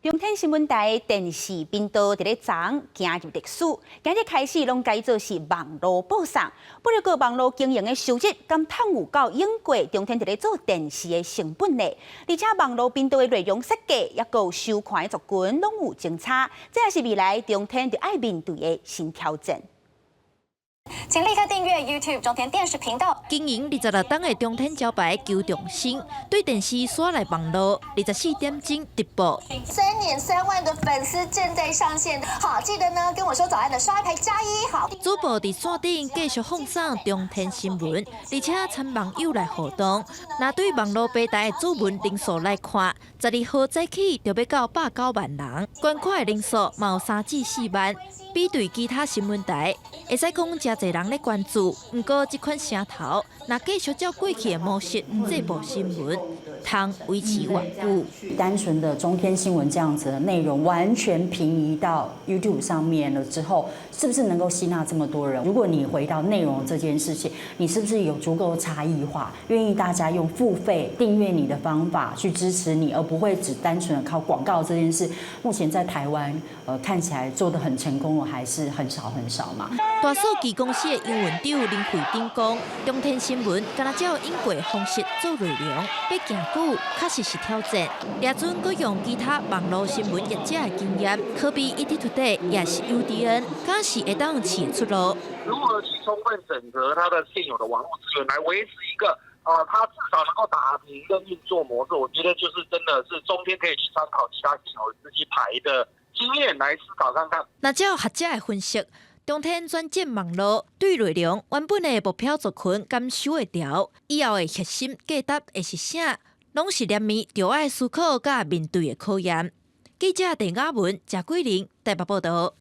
中天新聞台電視頻道佇咧昨行入歷史，今日開始攏改做是網路播送。不過網路經營的收入，敢趁有夠應過中天佇咧做電視的成本呢？而且網路頻道的內容設計，抑閣有收看的族群攏有增差，這也是未來中天著愛面對的新挑戰。請立刻訂閱 YouTube 中天電視頻道。經營26冬的中天招牌邱仲生，對電視徙來網路，24點鐘直播。3.3萬的粉絲正在上線，好，記得呢跟我說早安的刷一排加一，好。主播佇線頂繼續放送中天新聞，而且參網友來互動。若對網路平台的主文人數來看，12號早起就欲到109萬人，觀看的人數嘛有3至4萬，比對其他新聞台，會使講誠濟人咧關注。毋過這款聲頭，若繼續照過去的模式製播新聞，通維持偌久？單純的中天新聞這樣子的內容，完全平移到 YouTube 上面了之後，是不是能夠吸納這麼多人？如果你回到內容這件事情，你是不是有足夠差異化，願意大家用付費訂閱你的方法去支持你，而不會只單純的靠廣告這件事？目前在台灣，看起來做得很成功的還是很少很少嘛。大數據公司的營運長林慧珍講，中天新聞敢若照以過方式做內容，欲行久確實是挑戰。掠準閣用其他網路新聞業者的經驗，可比 ETtoday 抑是 UDN，敢是會當試出路。如何去充分整合它的現有的網路資源，來維持一個它至少能夠打平的運作模式？我覺得就是真的是中天可以去參考其他現有這些台的經驗來思考看看。若照學者的分析，中天轉戰網路，對內容原本的目標族群敢收會牢？以後的核心價值會是啥？攏是連綿著愛思考佮面對的考驗。記者鄧雅文、謝桂玲台北報道。